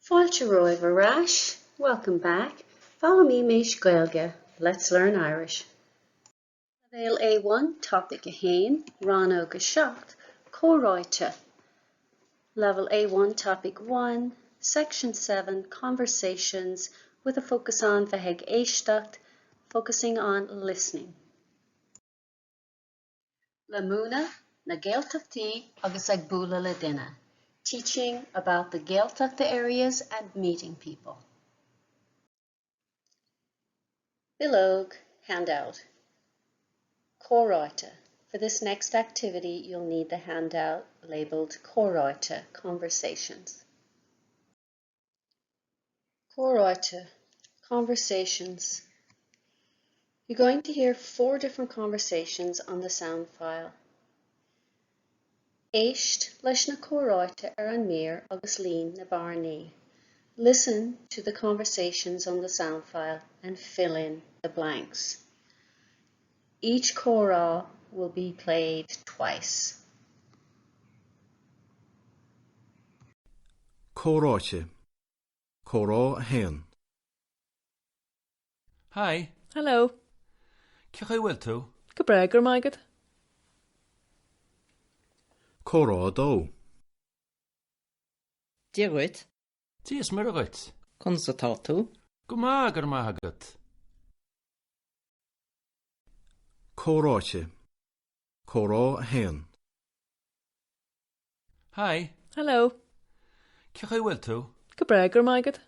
Fáilte romhaibh ar ais, welcome back, Foghlaimímis Gaeilge, let's learn Irish. Leibhéal A1, Topaic 1, Rannóg 7, Comhráite Level A1, Topic 1, Section 7, Conversations with a focus on bheith ag éisteacht, focusing on listening. Le múineadh na Gaeltachtaí agus ag bualadh le duine, teaching about the Gaeltacht areas and meeting people. Bileog, handout. Comhráite. For this next activity, you'll need the handout labeled Comhráite, Conversations. Comhráite, Conversations. You're going to hear four different conversations on the sound file. Éist leis na comhráite ar an mír agus líon na bearnaí. Listen to the conversations on the sound file and fill in the blanks. Each comhrá will be played twice. Comhráite. Comhrá 1. Hi. Hello. Cén chaoi a bhfuil tú? Go breá, go raibh maith agat. Comhrá 2. Dia dhuit. Dia is Muire dhuit. Conas atá tú? Go maith, go raibh maith agat. Comhráite. Comhrá 1. Hi. Hello. Cén chaoi a bhfuil tú? Go breá, go raibh maith agat.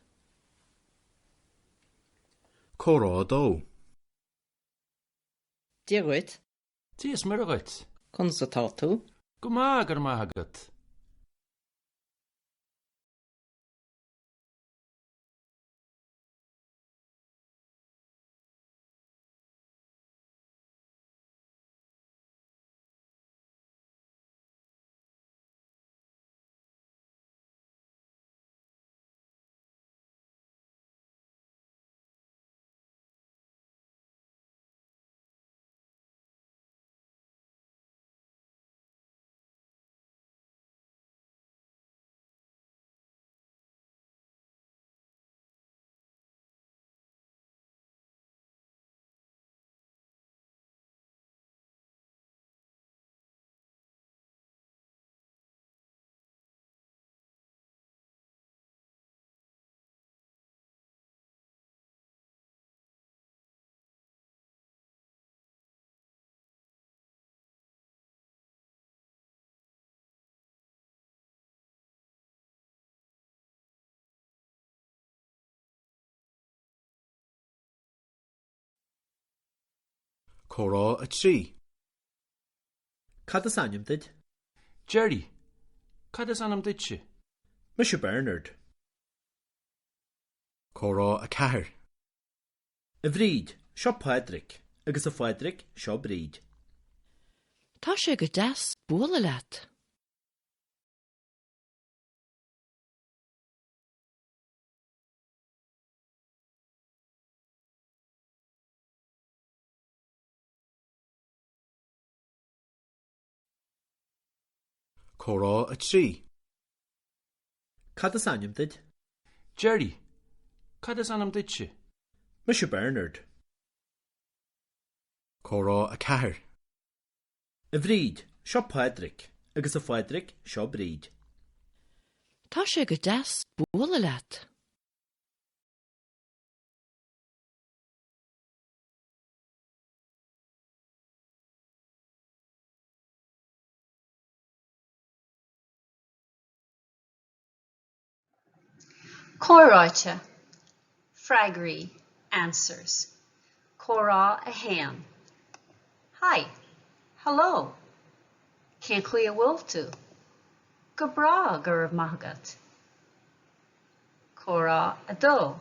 Comhrá 2. Dia dhuit. Dia is Muire dhuit. Conas atá tú? Go maith, go raibh maith agat. Comhrá 3. Cad is ainm duit? Gerry. Cad is ainm duitse? Mise Bernard. Comhrá 4. A Bhríd, seo Pádraig, agus a Phádraig, seo Bríd. Tá sé go deas bualadh leat. Comhrá 3. Cad is ainm duit? Gerry. Cad is ainm duitse? Mise Bernard. Comhrá 4. A Bhríd, seo Pádraig, agus a Phádraig, seo Bríd. Tá sé go deas bualadh leat. Comhráite. Freagraí, Answers. Comhrá 1. Hi. Hello. Cén chaoi a bhfuil tú? Go breá, go raibh maith agat. Comhrá 2.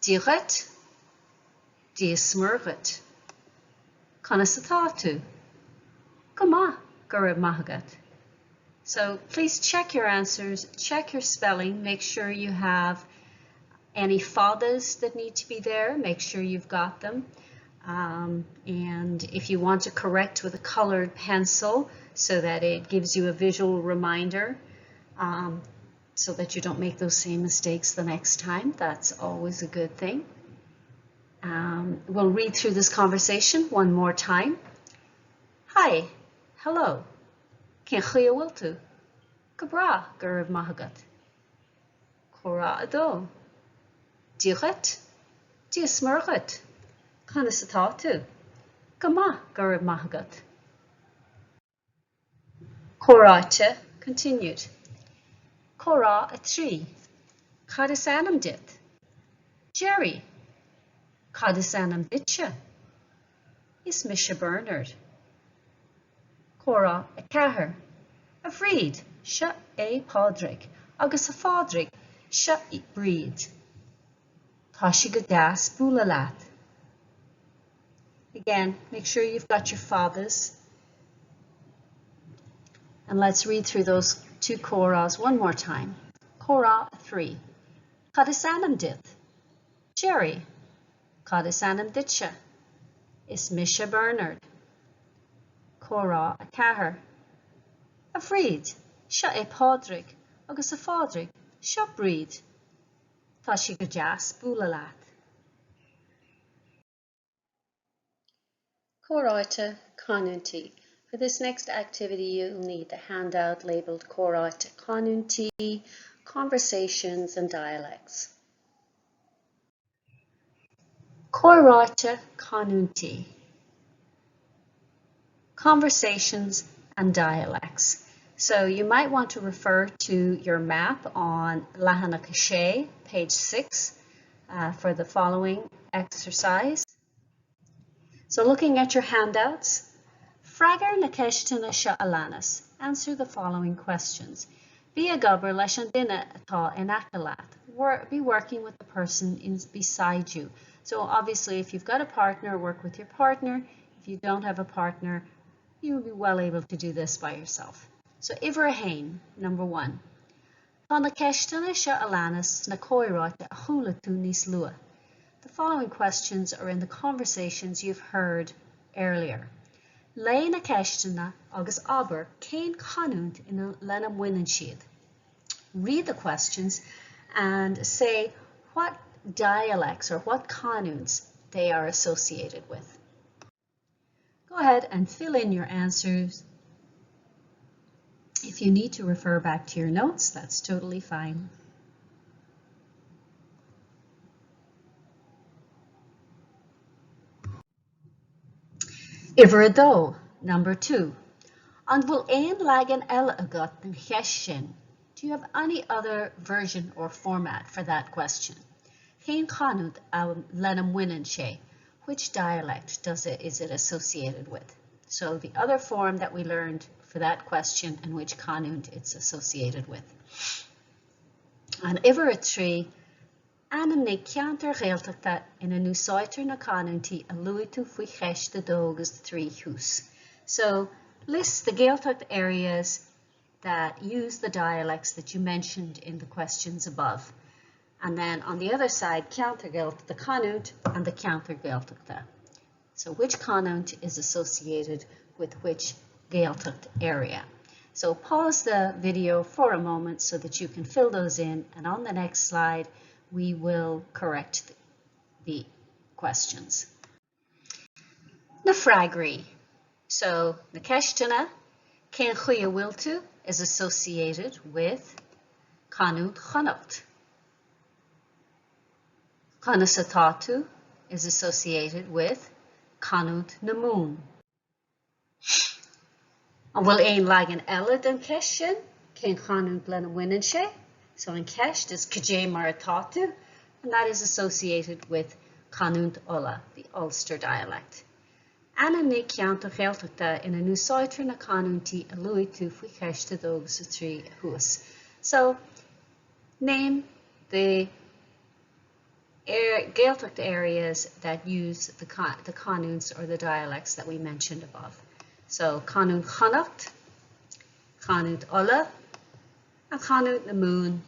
Dia dhuit. Dia is Muire dhuit. Conas atá tú? Go maith, go raibh maith agat. So please check your answers, check your spelling, make sure you have any fadas that need to be there, make sure you've got them. Um, and if you want to correct with a colored pencil so that it gives you a visual reminder, um, so that you don't make those same mistakes the next time. That's always a good thing. Um, we'll read through this conversation one more time. Hi, hello. Cén chaoi a bhfuil tú? Go breá, go raibh maith agat. Comhrá 2. Dia dhuit. Dia is Muire dhuit. Conas atá tú? Go maith, go raibh maith agat. Comhráite continued. Comhrá 3. Cad is ainm duit? Jerry. Cad is ainm duitse? Is mise Bernard. Comhrá 4. A Bhríd, seo é Pádraig, agus a Phádraig, seo í Bríd. Tá sé go deas bualadh leat. Again, make sure you've got your fadas. And let's read through those two comhrás one more time. Comhrá 3. Cad is ainm duit? Jerry. Cad is ainm duitse? Is mise Bernard. Comhrá 4. A Bhríd, seo é Pádraig, agus a Phádraig, seo Bríd. Tá sé go deas bualadh leat. Comhráite Canúintí. For this next activity you'll need the handout labelled Comhráite Canúintí, Conversations and Dialects. Comhráite Canúintí. Conversations and Dialects. So you might want to refer to your map on Leathanach 6, page 6, uh, for the following exercise. So looking at your handouts, Freagair na ceisteanna seo a leanas. Answer the following questions. Bí ag obair leis an duine atá in aice leat. Be working with the person in beside you. So obviously if you've got a partner, work with your partner. If you don't have a partner, you will be well able to do this by yourself. So uimhir a haon, number one. Tá na ceisteanna seo a leanas sna comhráite a chuala tú níos luaithe. The following questions are in the conversations you've heard earlier. Léigh na ceisteanna agus abair cén chanúint lena mbaineann siad. Read the questions and say what dialects or what canúints they are associated with. Go ahead and fill in your answers. If you need to refer back to your notes, that's totally fine. Uimhir a dó, number 2. An bhfuil aon leagan eile agat den cheist sin? Do you have any other version or format for that question? Cén chanúint lena mbaineann sé? Which dialect does it, is it associated with? So the other form that we learned for that question and which canúint it's associated with. And uimhir a trí, Ainmnigh ceantair Ghaeltachta ina n-úsáidtear na canúintí a luaigh tú faoi cheist 2 agus 3 thuas. So, list the Gaeltacht areas that use the dialects that you mentioned in the questions above. And then on the other side, ceantar Gaeltachta, the canúint and the ceantar Gaeltachta. So which canúint is associated with which Gaeltacht area? So pause the video for a moment so that you can fill those in and on the next slide we will correct the questions. Na freagraí. So na ceisteanna, cén chaoi a bhfuil tú is associated with canúint Chonnacht. Conas atá tú is associated with canúint na Mumhan. An bhfuil aon leagan eile den cheist sin? Cén chanúint lena mbaineann sé? So an cheist is Cad é mar atá tú? And that is associated with canúint Uladh, the Ulster dialect. Ainmnigh ceantair Ghaeltachta ina n-úsáidtear na canúintí a luaigh tú faoi cheist 2 agus 3 thuas. So, name the Gaeltacht areas that use the, the canúints or the dialects that we mentioned above. So canúint Chonnacht, canúint Uladh, and canúint na Mumhan,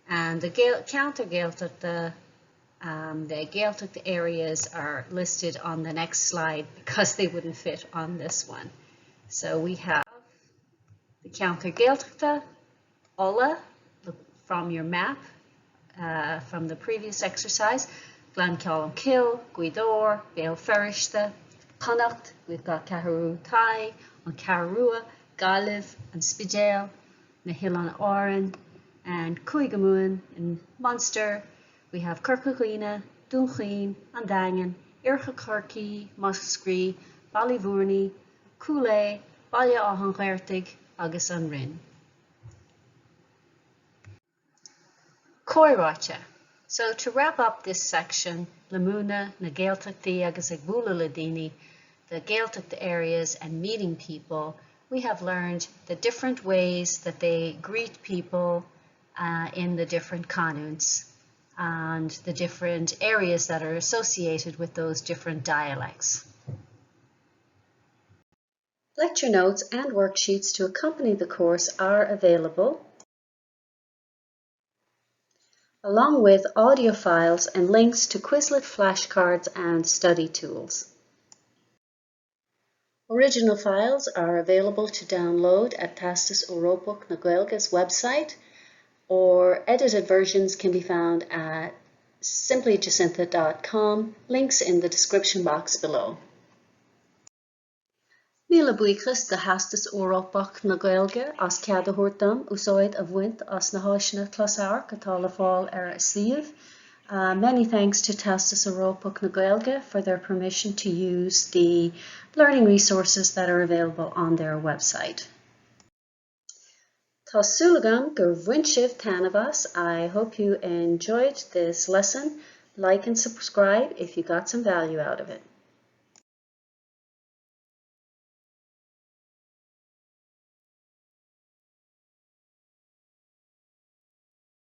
and the ceantar Gaeltachta, um, the Gaeltacht areas are listed on the next slide because they wouldn't fit on this one. So we have the ceantar Gaeltachta, Uladh, the from your map uh, from the previous exercise. Gleann Cholm Cille, Gaoth Dobhair, Béal Feirste, Connacht, we've got Ceathrú Thaidhg, An Cheathrú Rua, Gaillimh, An Spidéal, na hOileáin Árann, and Cúige Mumhan in Munster. We have Corca Dhuibhne, Dún Chaoin, An Daingean, Iarthar Chorcaí, Múscraí, Baile Bhúirne, Cúil Aodha, Baile Átha an Ghaorthaidh agus An Rinn. Comhráite. So to wrap up this section, le múineadh na Gaeltachtaí agus ag bualadh le daoine, the Gaeltacht areas and meeting people, we have learned the different ways that they greet people uh, in the different canúintí and the different areas that are associated with those different dialects. Lecture notes and worksheets to accompany the course are available along with audio files and links to Quizlet flashcards and study tools. Original files are available to download at Teastas Eorpach na Gaeilge's website, or edited versions can be found at simplyjacintha.com, links in the description box below. Míle buíochas do Theastas Eorpach na Gaeilge as cead a thabhairt dom úsáid a bhaint as na háiseanna closamhairc atá le fáil ar a suíomh. Uh, many thanks to Teastas Eorpach na Gaeilge for their permission to use the learning resources that are available on their website. Tá súil agam gur bhain sibh taitneamh as. I hope you enjoyed this lesson. Like and subscribe if you got some value out of it.